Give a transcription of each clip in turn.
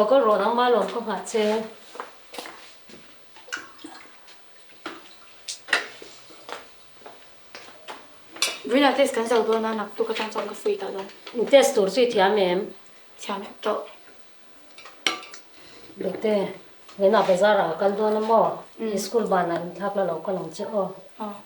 Lo kal rawh nangmah lawm ka nghah che. Vawiinah test kan zo dawn a, naktuk atang chuan ka free tawh dawn. Test tur chu i thiam em? Thiam em tawh. Dawte, vawiinah bazar ah ka kal dawn a maw? I school banah inthlak la lo kal ang che aw. Aw.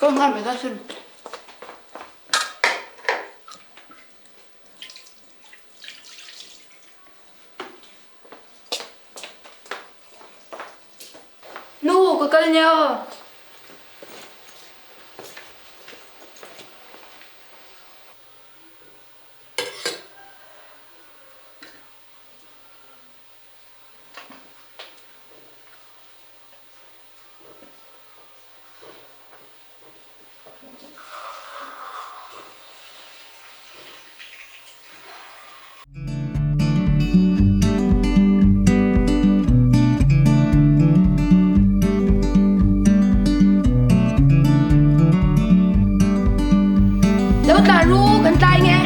Ka nghal mai ta sin. Nu, ka kal nia aw. Lo tla ru, kan tlai nge.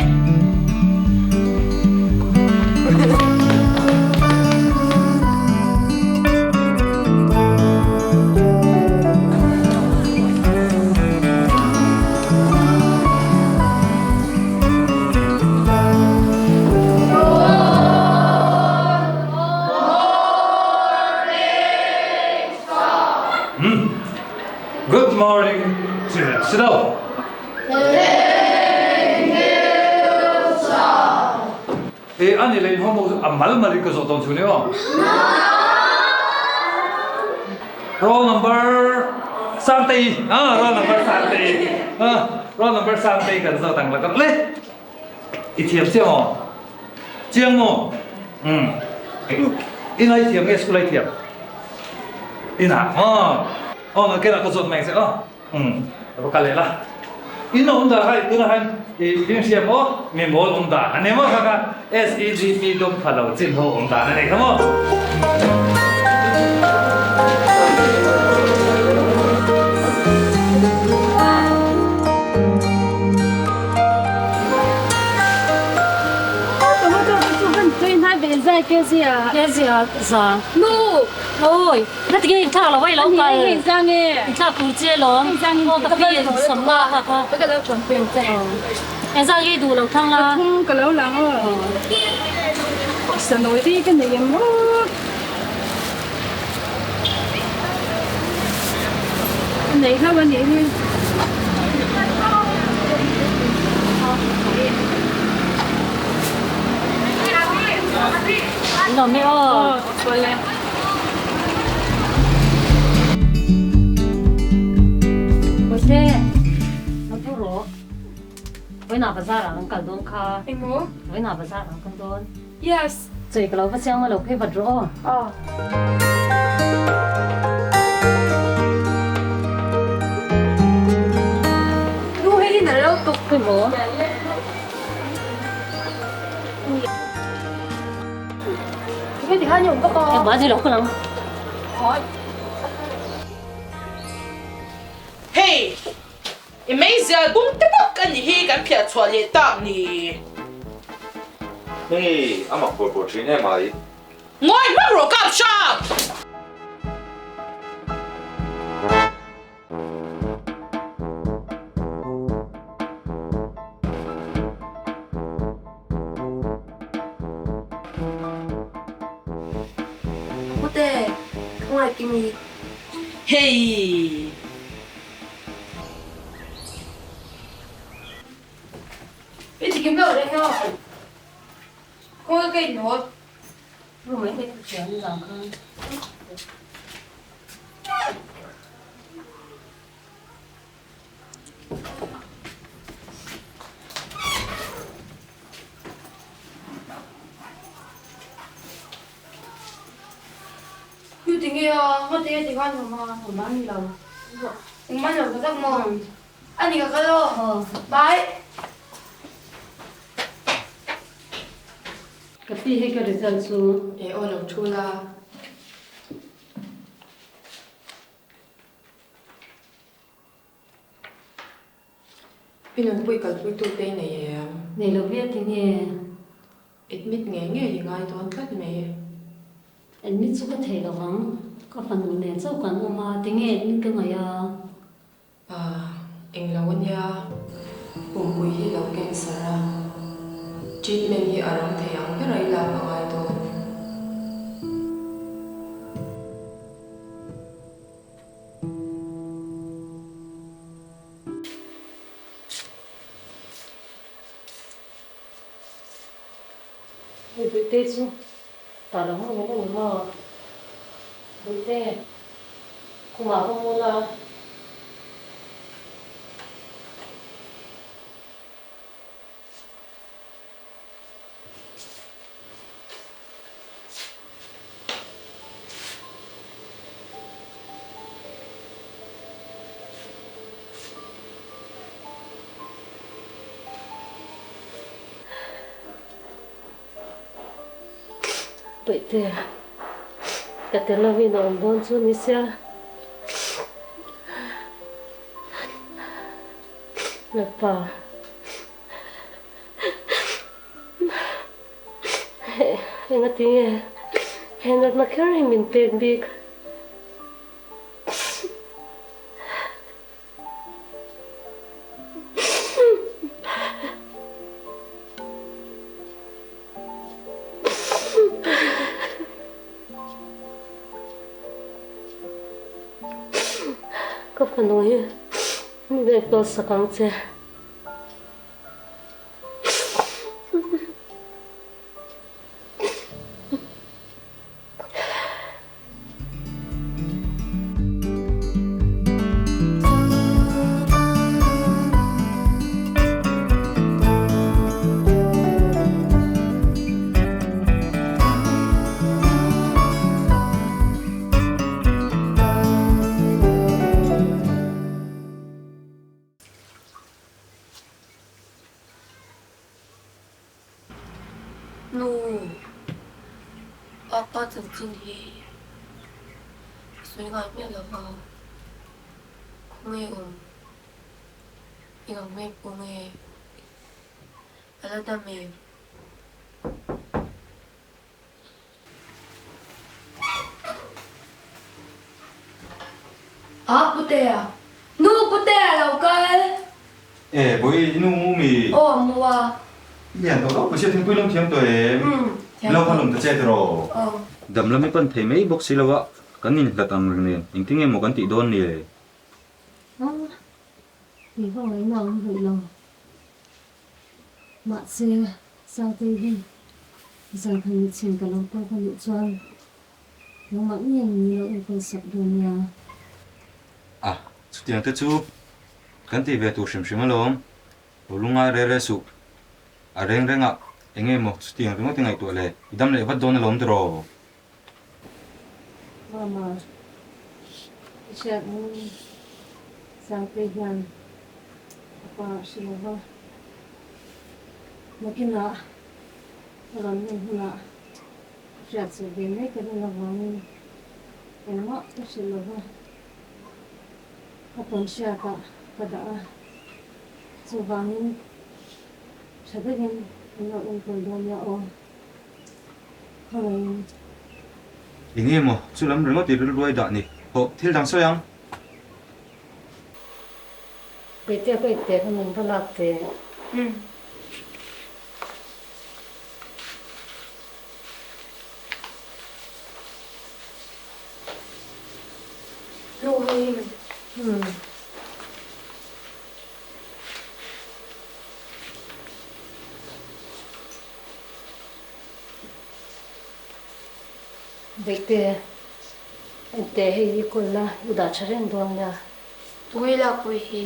Good morning, children. Sit down. E ani lein homo a mal mal in ka zawh tawn chu ni aw. Roll number Sangtei. Ah, roll number Sangtei. Ah, roll number Sangtei kan zawh tang la ka le. I thiam chiang aw. Chiang maw? Um. In ai thiam nge school ai thiam? In ah. Oh. Oh, na kena ka zawt mai che aw. Um. Ka kal leh la. In awm dah hai tunah hian i in hria maw mi mawl awm dan a ni maw kha kha SEDP dawm pha lo chin ho awm dan a ni kha maw. Kezia za. Nu! Oi! Na tinge in thlak lo vai lo kal. Hei zang e. In thlak tur che lawm. Hei zang in Aw ka pi sawmna kha kha. Ka lo chuan peng che. Eng zang i duh lo thlang la. Ka thung ka lo lang aw. Sanawi te ka nei em aw. Ka nei hlauh a nih hi. In awm e aw. Aw chuan e. Bawihte, lo thu rawh. Vawiinah bazar ah kan kal dawn kha. Engmaw? Vawiinah bazar ah kan kal dawn. Yes. Chawi ka lo va chiang a lo phei vat rawh aw. Aw. Nu hei hi nalh lo tuk. Khawimaw? Engmah ni lo ka lang. Hei, i meizial bung te bawk a nih hi kan phiah chhuah leh tak ni. Hei, a mak bawrh bawrh thin em ai. Ngawi hmak rawh kap hrang! Pute, ka ngaihkimi. Hei! I tikim loh reng a, khawnge ka inhawt? Room ah i thiam zang khan. Chu tinge a, ngawt enge ti khan awm a? Awm a ni lo. Engmah lo ka tak maw? Ani ka kal aw. Bye. Ka pi hi ka result chu. E aw lo thu la. Pi Nunpui kalpui tu te i nei em? Nei lo viau ti nge? Admit ngei ngei i ngai dawn tlat mai. Admit chu ka thei lo vang, ka fanu nen chauh kan awm a, tinge admit ka ngaih a? Ah, englo ania, pumpui hi lo cancer a, treatment hi a rang thei ang ber a i lak a ngai dawn. Hei Buite chu tah lo hmang em ani maw? Buite, khumah ka mu la. Paihte, ka tel lovin a awm dawn chu ni sia. Lapa. Engati nge he natna kher hi min pek bik? Ka fanu hi min enkawl sak ang che. Nu, Apa chanchin hi ka sawi ngai miah lo va, khawnge awm, eng ang hmel pawh nge a la dam em? A, Putea. Nu, Putea lo kal! E, bawi i nu mu mi? Aw, mu a. I lian tawh lo, Pusia thingpui lawm thiam tawh em? Umm, thiam Lo kha lawm ta che tiraw? Aw. Dam lam i pan thei mai bawk si lo a, kan inhlat ang reng nen, engtin nge maw kan tih dawn ni le? A, tih vak ngaihna a awm rih lo. Mahse, Sangtei hi zan khan mitchhin ka lo tawk a nih chuan nangmah ngei min lo enkawl sak dawn nia. A, chutiang te chu kan tih ve tur hrim hrim alawm, lo lungngai re re suh. A reng reng ah eng nge maw chutiang ringawt i ngaihtuah le, i dam leh vat dawn alawm tiraw? Mama, i hriat ang Sangtei hian a pa a hre lo va, nakinah a rawn hun hunah a hriat chhuah ve mai ka rin avangin engmah ka hrilh lo va, ka tawnhriatah ka dah a, chuvangin tha deuhin an lo enkawl dawn nia aw. Enge maw chu lam ringawt i rilruai dah ni? Hawh, thil dang sawi ang. Peitea ka ipte ka min va lak teh. Nu hei hi mai. Beihte, Engte hei hi kawl la, i dah tha reng dawn nia. Tunge lakpui hi?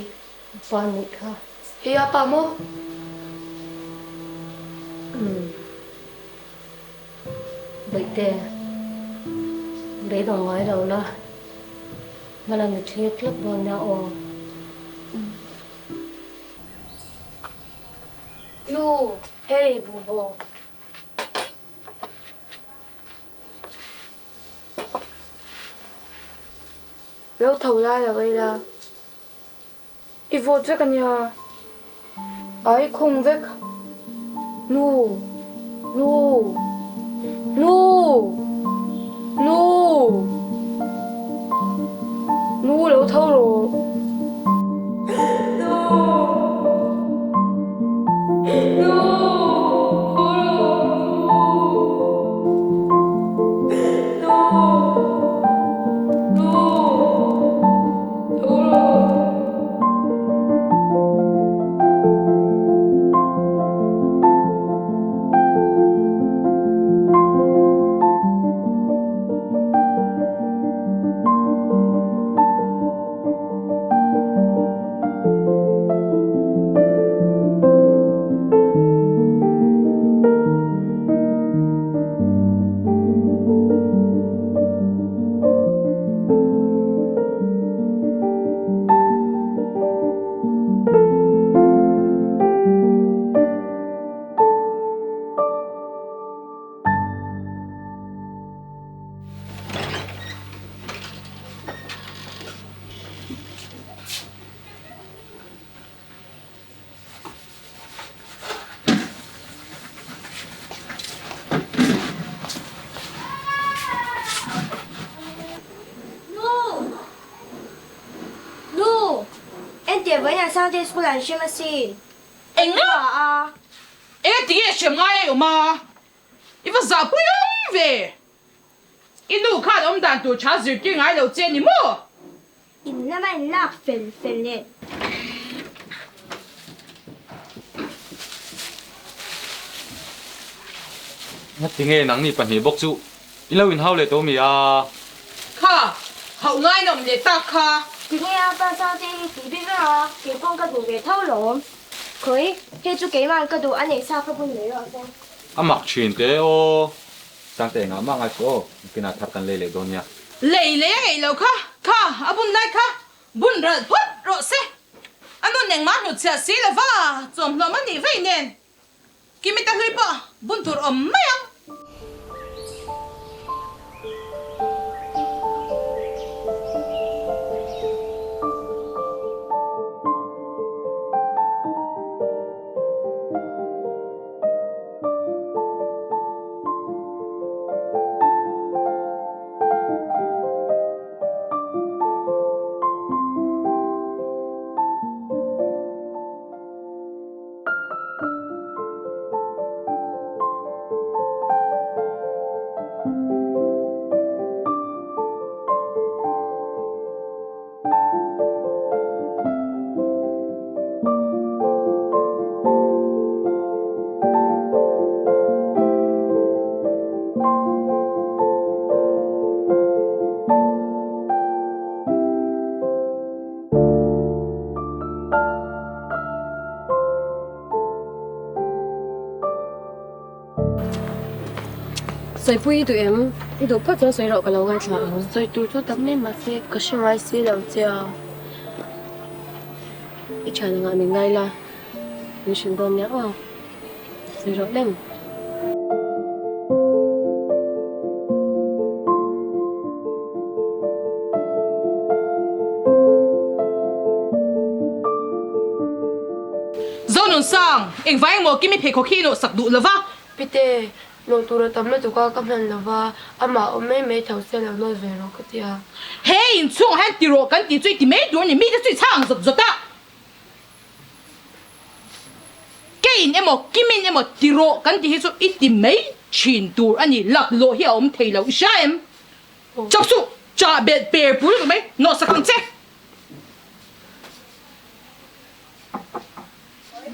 Pa nih kha. Hei a pa maw? Umm. Beihte, beidawng ngai lo la. Hmalam i thlir tlat dawn nia aw. Nu, hei buhbaw. Lo tho la lo ei la. I vawt vek a nia. Ai khung vek. Nu. Nu. Nu. Nu. Nu lo tho rawh. Nu. Nu. Tho rawh. Nu. Nu. Nu. Nu! Nu! Entir vawiin Sangte school an hrem asin. Enga? Enga tinge hrem ngai a i awm a? I va zahpui awm ve! I nu khan awm dan tur tha zirtir ngai lo che ni maw? In lama in lak fel fel leh. Ngatinge nangni pahnih bawk chu i lo inhau leh tawh mi a? Kha, hauh ngainawm leh tak kha. Tinge a pa Sangte hi tih bik reng a, kei paw'n ka duh ve tho lawm. Khawi, hei chu keima'n ka duh a neih sa ka bun mai rawh se. A mak thin teh aw. Sangte engah mah ngai suh aw, nakinah thar kan lei leh dawn nia. Lei lei a ngeih lo kha, kha a bun lai kha bun ralh phawt rawh se. A nun engmah hnutchhiah si lova chawmhlawm a nih vei nen Kimi ta hlui pawh bun tur awm mai ang. Sawipui i duh em? I duh phawt chuan sawi rawh ka lo ngaithla ang. Sawi tur chu tam mai mahse ka hre ngai si lo che a. I thian angah min ngai la, min hrilh dawn nia aw. Sawi rawh lem. Zonunsang, engvai emaw Kimi pheikhawk hi i nawhsak duh lova. Pite, nawh tur a tam lutuk a, ka hman lova, amah awm mai mai tho se lo nawi ve rawh ka ti a. He inchhungah hian ti rawh kan tih chu i ti mai tur a ni, mite chu i chhang zawt zawt a. Kein emaw Kimin emaw ti rawh kan tih hi chu i ti mai thin tur a ni, laklawh hi a awm thei lo, i hria em? Chawp suh, chah belh per pur lutuk mai, nawhsak ang che.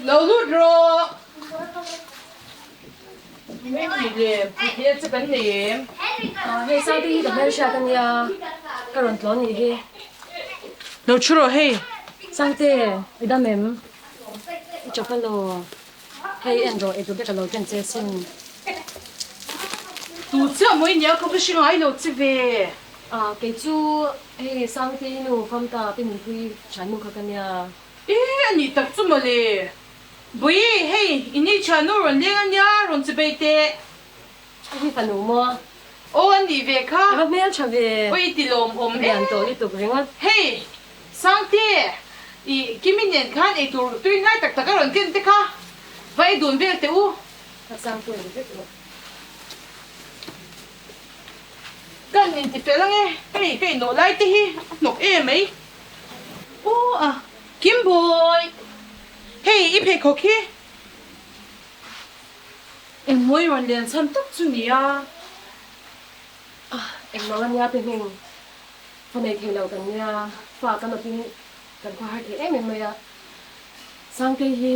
Lo lut rawh. Hei Sangte hi ka hmelhriat a nia, ka rawn tlawn nih hi. Lo thu rawh hei. Sangte, i dam em? I chawp alo. Hei en rawh, eitur te ka lo ken che sin. Tu chiah maw i nia ka va hre ngai lo che ve. Ah, kei chu hei Sangtei nu famta pi nunpui thiannu kha ka nia. E, a nih tak chu mawle. Bui, hei i ni thiannu rawn leng a nia, rawn chi bei teh. Hei fanu maw? Aw, a nih ve kha. A va hmel tha ve. Aw, i ti lawmawm e. Lian tawh lutuk ringawt. Hei, Sangte, i Kimi nen khan eitur tui hnai tak tak a rawn ken te kha va ei dun vel teh u. Ka Sangte ni vek rawh. Kan in ti fel ange, hei ka inawh lai te hi a hnawk em mai. Aw a, Kimbawi, hei i pheikhawk hi engmawi rawn lian chhan tak chu nia. A, engmang ania pe hming, fa nei thei lo kan nia, fa kan awpin kan khua har thei em em mai a, Sangtei hi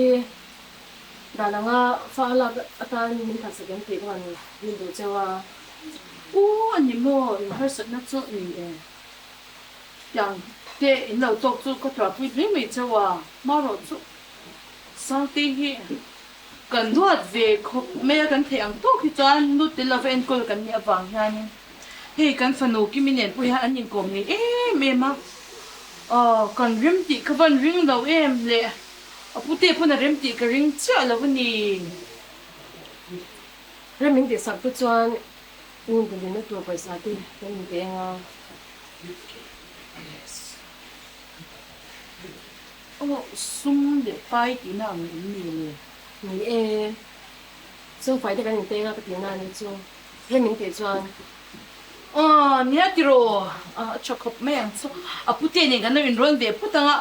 Dan anga fa a lak atan min phalsak em tih chuan min duh cheu a. U a ni maw, in harsatna chu ni e. Tiang te in lo tawk chu ka tuahpui hle mai cheu a, hmarawh chu Sangtei hi kan duat ve khawp mai a, kan theih ang tawk hi chuan nu tel lova enkawl kan nih avang hianin hei kan fanu Kimi nen pawh hian an inkawm ngei em em a, aw kan rem tih ka van ring lo em le. A pute pawn a rem tih ka ring chiah lo a ni. Rem min tihsak te chuan in inbunna tur pawisa te kan inpeng a. Aw, sum leh pai tihna ang em ni le? Ni e, sum fai te kan inpeng a ka tihna a ni chu. Rem min tih chuan. Aw, nia tiraw, a tha khawp mai ang chu. A pute nen kan lo inrawn ve phut ang a,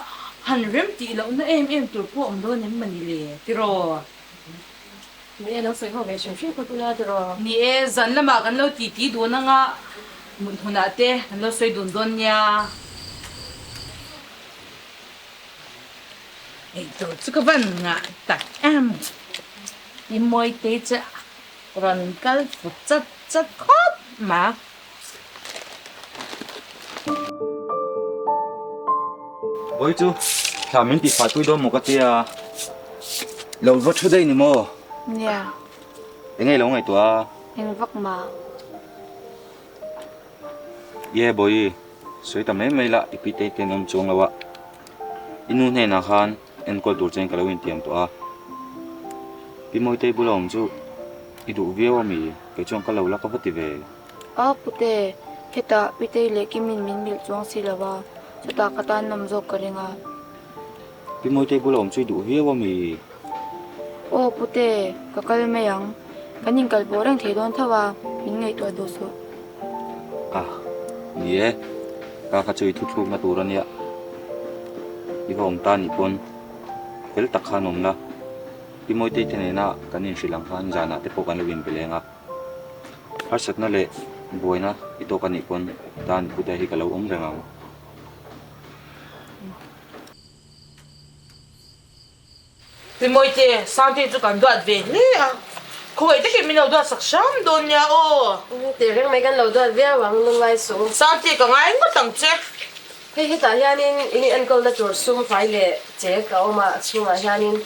han rem tih lohna em em tur pawh awm dawn em mani le tiraw? Ni e, lo sawi ho ve hrim hrim phawt ula tiraw? Ni e, zan lamah kan lo titi dun ang a, mut hmunah te kan lo sawi dun dawn nia. Eitur chu ka van ngah tak em, i Mawitei chu Rawn kal fut chat chat khawp ma. Vawi chu thla min tih fai pui dawn maw ka tia. Lo va thu daih ni maw? Nia. Enge i lo ngaihtuah a? Eng vak ma. Ye Bawi, sawi ta mai mai la i pi te ten awm chuang lo a. I nu hnenah khan enkawl tur chuan ka lo intiam tawh a. Pi Mawitei bula awm chu i duh viau a mi? Kei chuan ka lo la ka va ti ve. A pute, hetah Pitei leh Kimin min milh chuang si lo a, chutah ka tan nawm zawk ka ring a. Pi Mawitei bula awm chu i duh viau a mi? Aw pute, ka kal mai ang. Kan inkal pawh reng thei dawn tho a, min ngaihtuah duh suh. A, ni e, ka kha chu i thuthlukna tur a nia. I va awm ta nih pawn fel tak khan awm la, Pi Mawitei te nena kan inhrilh ang khan zanah te pawh kan lo inbe leng a. Harsatna leh buaina i tawk a nih pawn tan pute hi ka lo awm reng ang. Pi Mawite, Sangtei chu kan duat ve hle a, khawi takin min lo duat sak hram dawn nia aw. Tih reng mai kan lo duat viau ang, lungngai suh. Sangtei ka ngai ngawt ang che. Hei hetah hianin in enkawlna tur sum fai leh chek a awm a, a chhungah hianin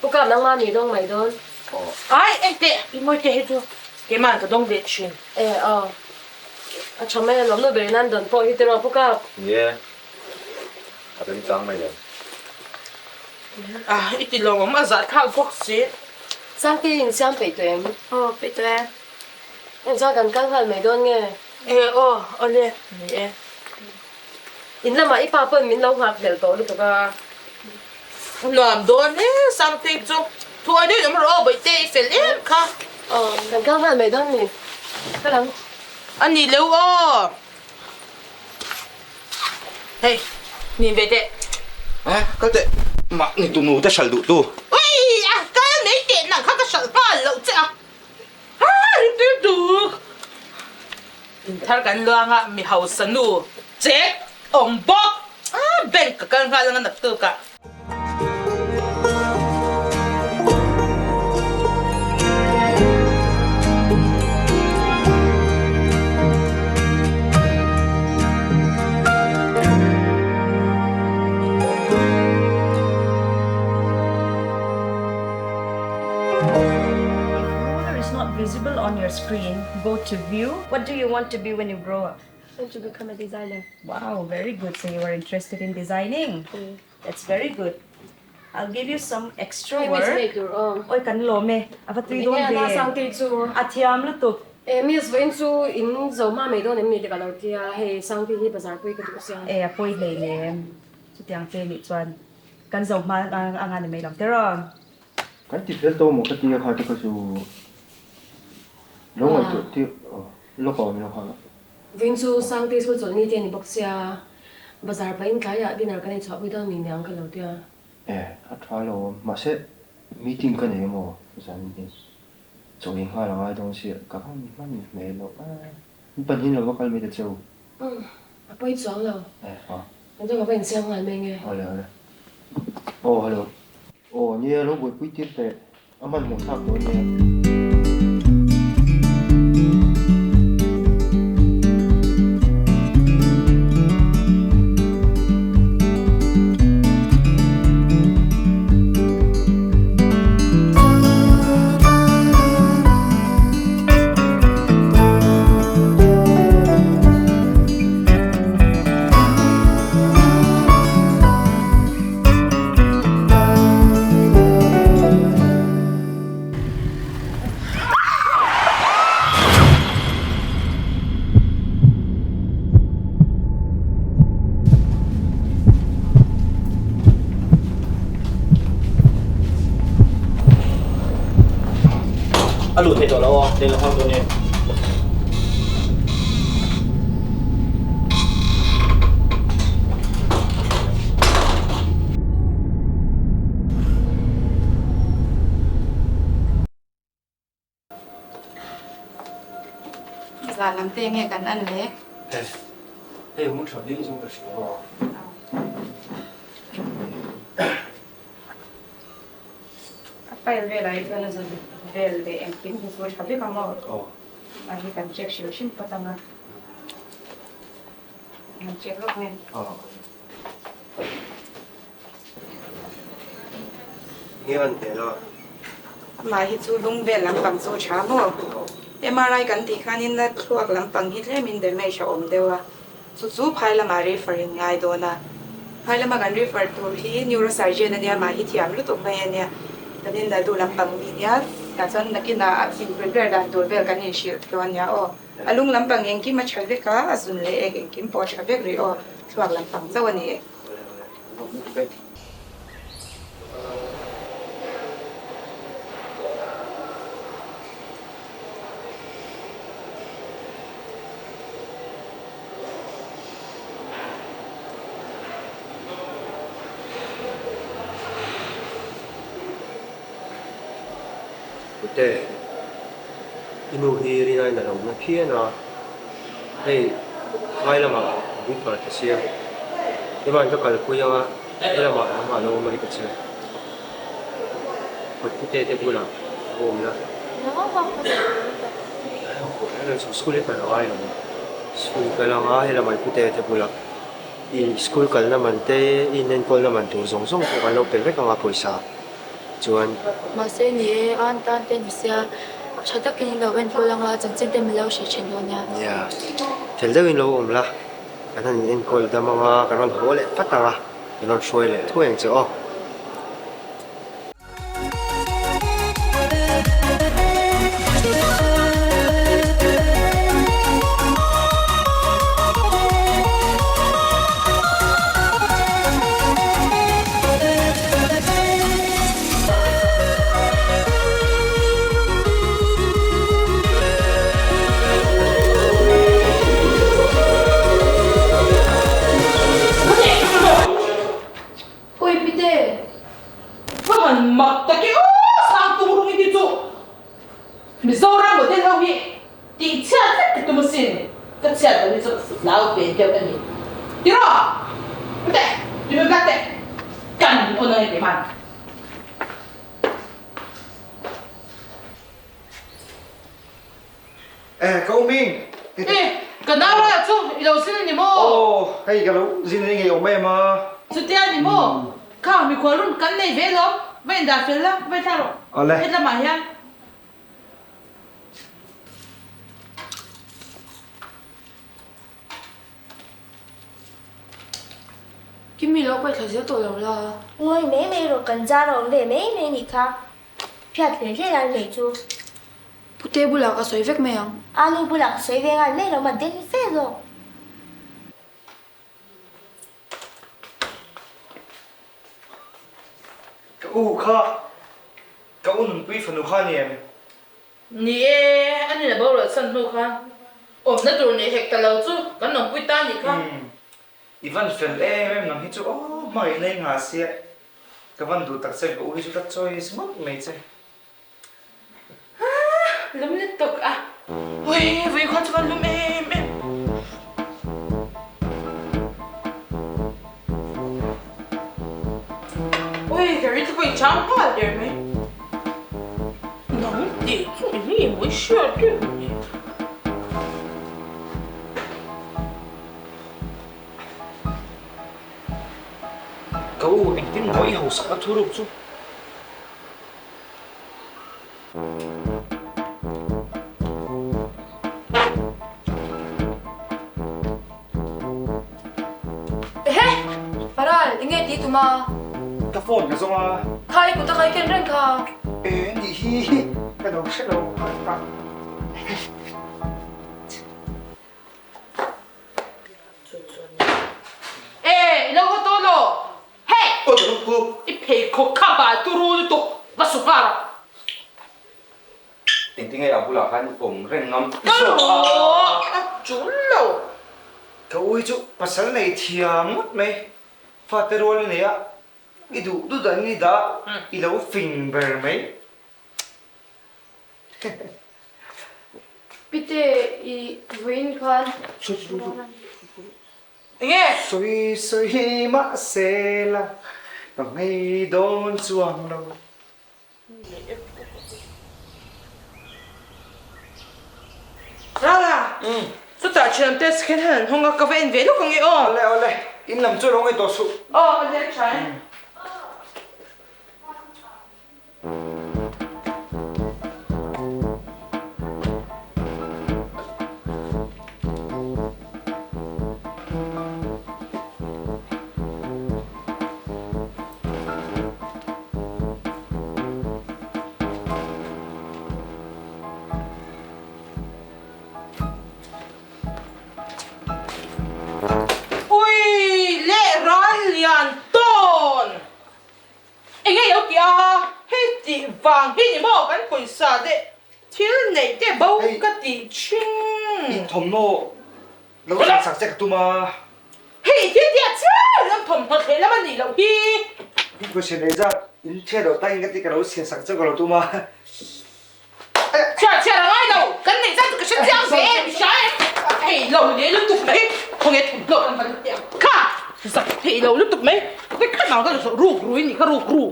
Pu Kap nangmah mi dawng mai dawn. Ai, engteh, Pi Mawite hi chu keima'n ka dawng ve thin. E aw, a tha mai alawm, nu berin an dawn pawh hi tiraw Pu Kap? Ni e, a remchang mai lo. Ah, i ti lo awm a zah thlak bawk si. Sangte in siam peih tawh em? Aw, peih tawh e. Eng chuan kan kal nghal mai dawn nge? E, aw, awle, ni e. In lamah i pa pawn min lo nghak hlel tawh lutuk a. Nuam dawn e, Sangte chu. Thuai deuh awm rawh aw, Bawihte i fel em kha. Aw, kan kal nghal mai dawn ni. Kal ang. A ni lo aw. Hei, nin ve teh. Eh, kal teh. Mah ni tu nu te hral duh tu. Ui, a kal mai teh nang kha ka hral nghal loh che a. Ha, rim tir tuk. In thar kan luang a, mi hausa nu chek awm bawk. Ah, bank ka kal nghal anga naktuk ah. If ruler is not visible on your screen, go to View. What do you want to be when you grow up? Want to become a designer. Wow, very good. So you are interested in designing? That's very good. I'll give you some extra work. Oi kan lawm e, a va tui dawn ve. A thiam lutuk. E miss vawiin chu in zo hma mai dawn em ni te ka lo ti a, hei Sangte hi bazar pui ka duh sia. E a pawi hlei lem, chutiang che nih chuan kan zo hma anga ni mai lo tiraw. Kan ti fel tawh maw ka ti a kha te kha chu lo ngaihtuah tir lawk a awm lo kha. Vawiin chu Sangte school chawlh ni te a ni bawk sia, bazar pahin tlaiah dinner kan inchhuah pui dawn mi niang ka lo ti a. E, a tha lo awm. Mahse, meeting ka nei emaw zan hi chaw ei nghal a ngai dawn sia, ka van hman hmel loh a. In pahnih lo va kal mai ta che u. Umm, a pawi chuang lo. E, a. Kan chu ka va insiam nghal mai nge. Awle, awle. Aw, hello. Aw, nia, lo buaipui tir teh. A hmanhmawh thlak dawn nia. A luh theih tawh lo aw, lei lo nghak dawn e. Zan lam te nge kan an le? He, hei hun tha ding chu ka hria aw. A file velah hi chuan a zan vel leh engkim hi chu a tha vek ang aw. Aw. Mah hi kan check hrim hrim phawt ang a. Kan check lawk nge. Aw. Nge an hmel a? Amah hi chu lung vel lampang chu a tha maw? MRI kan tih khanin a thluak lampang hi tlemin damage a awm deuh a, chu chu phai lamah refer in ngai dawn a. Phai lama kan refer tur hi neurosurgeon a nia, amah hi thiam lutuk mai a nia. Kan in la duh lampang mi nia, tah chuan nakinah a in prepare dan tur vel kan inhrilh dawn nia aw. A lung lampang engkim a tha vek a, a zun leh ek engkim pawh a tha vek rih aw, thluak lampang chauh a ni e. Pute, i nu hi rinaiin a lo na phian a, hei phai lamah a bui far ta sia, keimah ka kalpui anga he lamah nangmah lo awm a ni ka che. Kut pute te bulah a awm la. School hi kal a ngai lo a, school kal anga he lamah i pute te bulah i school kalna man te i inenkawlna man tur zawng zawng pawh kan lo pe vek anga pawisa. chuan. Mahse ni e, an tan te ni sia, tha takin in lo enkawl anga chanchin te min lo hrilh thin dawn nia. Nia, fel deuhin lo awm la, kan han enkawl dam anga kan rawn haw leh vat anga, kan rawn hruai leh thuai ang che aw. Ui Pite! Ka han mak tak e aw Sangtung rung hi chu Mizoram model ho hi tih chhiat vek ka tum asin, ka chhiat loh hi chu ka hlau ve deuh a ni. Tiraw? Pute, tui ka teh kan awn ang e keiman. Eh, ka uming! Eh, ka nau lah chu i lo zin a ni maw? Aw, hei ka lo zin a ni ngei awm em a. Chutia a ni maw? Kha, mikhual run kan nei ve lawm, va indah fel la, va inthla rawh. Awle. Hetlamah hian. Kimi lo paih thla zel tawh lo la. Ngawi mai mai rawh kan zar a awm ve mai mai nih kha. Phiat hle hle lai mai chu. Pute bulah ka sawi vek mai ang. Alu bulah ka sawi ve ngal mai lo ma den fe zawk. Ka u kha ka u nunpui fanu kha a ni em? Ni e, a ni la boral chhan hnu khan awmna tur nei hek ta lo chu kan awmpui ta nih kha. I van fel em em nang hi chu aw hmangaihna i nghah sia ka van duh tak che ka u hi chu ka choice ngawt mai che. Lum lutuk a. Ui vui khaw chu kan lum em em. Ui ka ri te pawh in chang nghal der mai. Nang tih chu eng nge mawi hriat reng ni. Ka u engtin maw i hausak a thu ruk chu. Ehe! Paral, eng nge tih tum a? Ka phone ka zawng a. Kha i kut a kai ken reng kha. E nih hi ka lo hre lo a. E, i lo haw tawh lo. Hey! I pheikhawk kha bal turu lutuk va su nghal a. Engtin nge a bulah khan i awm reng ngam i zawk a? A tul lo. Ka ui chu pasal nei thiam ngawt mai. Fate rual i nei a, i duh duh dan i dah, i lo fing ber mai. Pite i vawiin khan. Enge? Sawi sawi mahse la ka nghei dawn chuang lo. Rala, chutah thian test khen hian an hawng a, ka va en ve lawk ang e aw. Awle awle, in lam chu lo ngei tawh suh. Aw, awle tha e. Ui leh ral lian tawn! Enge i lo ti a, hei tih vang hi ni maw kan pawisa te thil neih te bo ka tih thin. In thawmhnaw lo thlen sak che ka tum a. Hei i thil tih a chiah lam thawmhnaw thleh lam a nih loh hi. In pawisa neih zat in chhiat loh takin ka ti ka lo chhiat sak che ka lo tum a. Chhiar chhiar a ngai lo, kan neih zat chu ka hre chiang ve em i hria em? Thei lo leh lutuk mai, khawnge thawmhnaw kan va la teh ang kha, zak thei lo lutuk mai, vek khat ang ka la zawh ruk rui nih kha ruk ru.